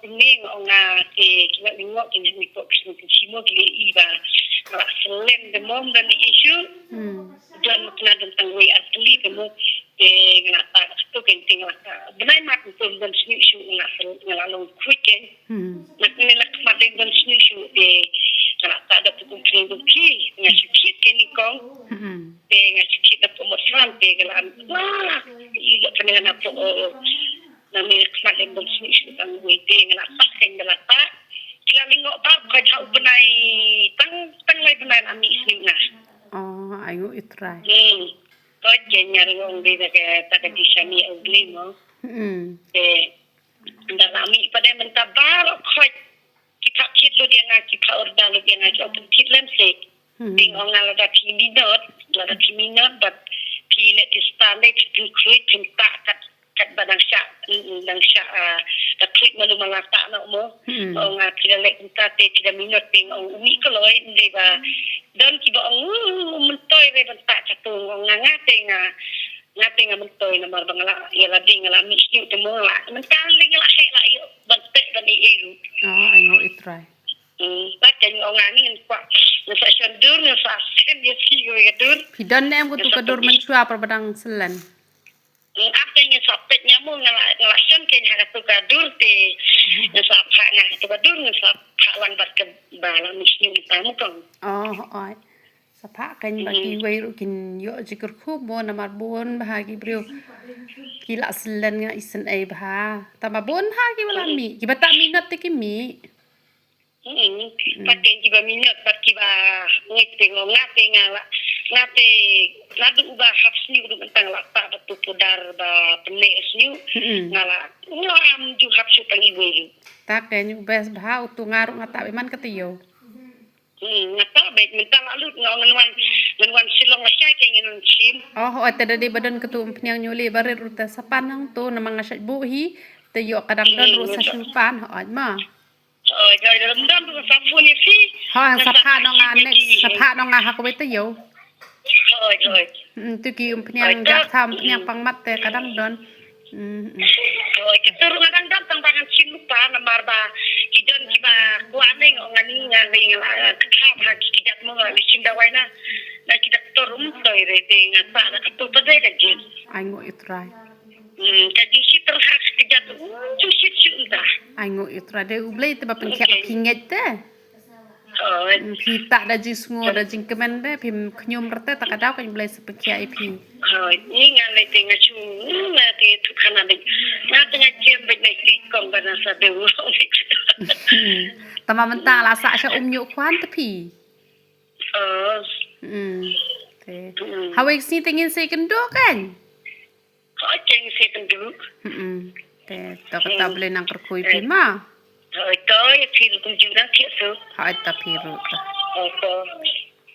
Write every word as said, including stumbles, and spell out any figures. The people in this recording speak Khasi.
Kumne nga ong nga te ki la lyngngoh ki nang ito ki sngewthuh ki mo ki la i ba nga la slem te mo ym don issue. Hmm. Don kna don tang wei ar tylli te mo te nga la ta ka tu ken te nga la ta. Bnai mat tu don sni shu nga la sel-, nga la long khuid ken. Hmm. Nak ni la khmat dei don sni shu te nga la ta da tu kum kri tu ki nga shu khit ken ni kong. Hmm. Te nga shu khit da tu mo san te nga la. Wah, i la kena na tu. Na me khmat lem bang sni shu tang wei te nga la pak ken nga la pak. Ki la lyngngoh bha ka jha u bnai tang, tang lai bnai la mih sni nga. Oh, ai ngu i Trai. Hmm. Ko jen nyar ngong de na ke ta ka di sani au bli mo. Hmm. Te nda la mih pa de mynta baroh khot. Ki pha khit lut ïa nga, ki pha order lut ïa nga, ki open khit lem sik. Hmm. Ding ong nga lada phi minot, lada phi minot, bad phi leh phi stand dei phi pynkhruid, phi ymtah kat, kat ba dang shah, mm, dang shah, ah, da khruid malu mala tah noh mo. Hmm. Ong nga phi da leh kumta te phi da minot ding ong umi kloi, ym dei ba don kiba ong, "Uh, myntoi re ban tah katu," ong nga nga te nga, nga te nga myntoi namar ba nga la, ïa la ding nga la mih shuh te mo la. Mynta ding nga la heh la ïoh ban teh ban ei ei ruh. Oh, ai ngu i Trai. Hmm, pat kan ong ani ngan kwah ngan sa shon dur ngan sa send ïa phi ka dur. Phi don ne em katu ka dur mynshuwa par ba dang selen? Hmm, ap kan ngan sa peit ïa mo nga la, nga la shon kan ha katu ka dur te. Ngan sa phah nga katu ka dur ngan sa phah lang bad ka ba la mih shuh ta mo kong. Oh, oi. Sa phah kan ba ki wei ruh kin ïoh jingkyrkhu mo namar bun bha ki briew ki la selen nga isynei bha. Tang ba bun bha kiba la mih, kiba tah minot te ki mih. Hmm. Pat kan kiba minot, pat kiba ngeit te ngo nga te nga la, nga te naduh ba hap sniew ruh mynta nga la tah ba tu pudar ba pynleh sniew. Hmm. Nga la, nga am ju hap shu tang iwei ruh. Ta kan u best bha utu nga ruh nga tah ba man ka taïew. Hmm, nga tah ba mynta la lut nga ngan wan, ngan wan Shillong la shai ka ngan wan shim. Oh, oh, te da dei ba don katu umphniang ñiuli ba rit ruh te sa pan hangtu namar nga shait buh hi, te ïoh ka dang don ruh sa shu pan, oh, ma. Oh, ïa, ïa, ym don ruh sa phone ïa phi. Ha, sa phah noh nga next, sa phah noh nga ha kawei taïew. Hooid, hooid. Mm, tu ki umphniang, hooid, jak tham umphniang pang mat te ka dang don. Mm, mm. Hooid, ki tu ruh nga dang don tang ba ngan shim lypa namar ba ki don kiba kwah ne nga ong ani nga ne nga la, eh, ka tham ha ki, ki jat mo nga la shim dawai na. Na ki doktor um toi re te nga sa na ka tu pa de ka jin. Ai ngu i Trai. Hmm, ka jingshit tyrha ka jat, hmm, jingshit shu ynda. Ai ngu i Trai, dei U Blei te ba pynkhiah ka phi ngeit te. Hooid. Hmm, phi tah da jingsngew da jingkmen de, phim khñium rte ta ka daw ka U Blei sa pynkhiah ïa phi. Hooid, ni nga lei te nga shu, hmm, nga te tu khana de. Nga te nga jem bad na ti kong ba na sa de u. Hmm. Tama mynta la sah sha um ñiuh khwan te phi. Oh. Hmm. Te. Hmm. Hawei sngi te ngin sa ïakynduh kan? Hooid, te ngin sa ïakynduh. Hmm. Te, to kata U Blei nang kyrkhu ïa phi ma. Hooid, to ïa phi ruh kumjuh nang thiah suk. Hooid, to phi ruh to. Hooid, to.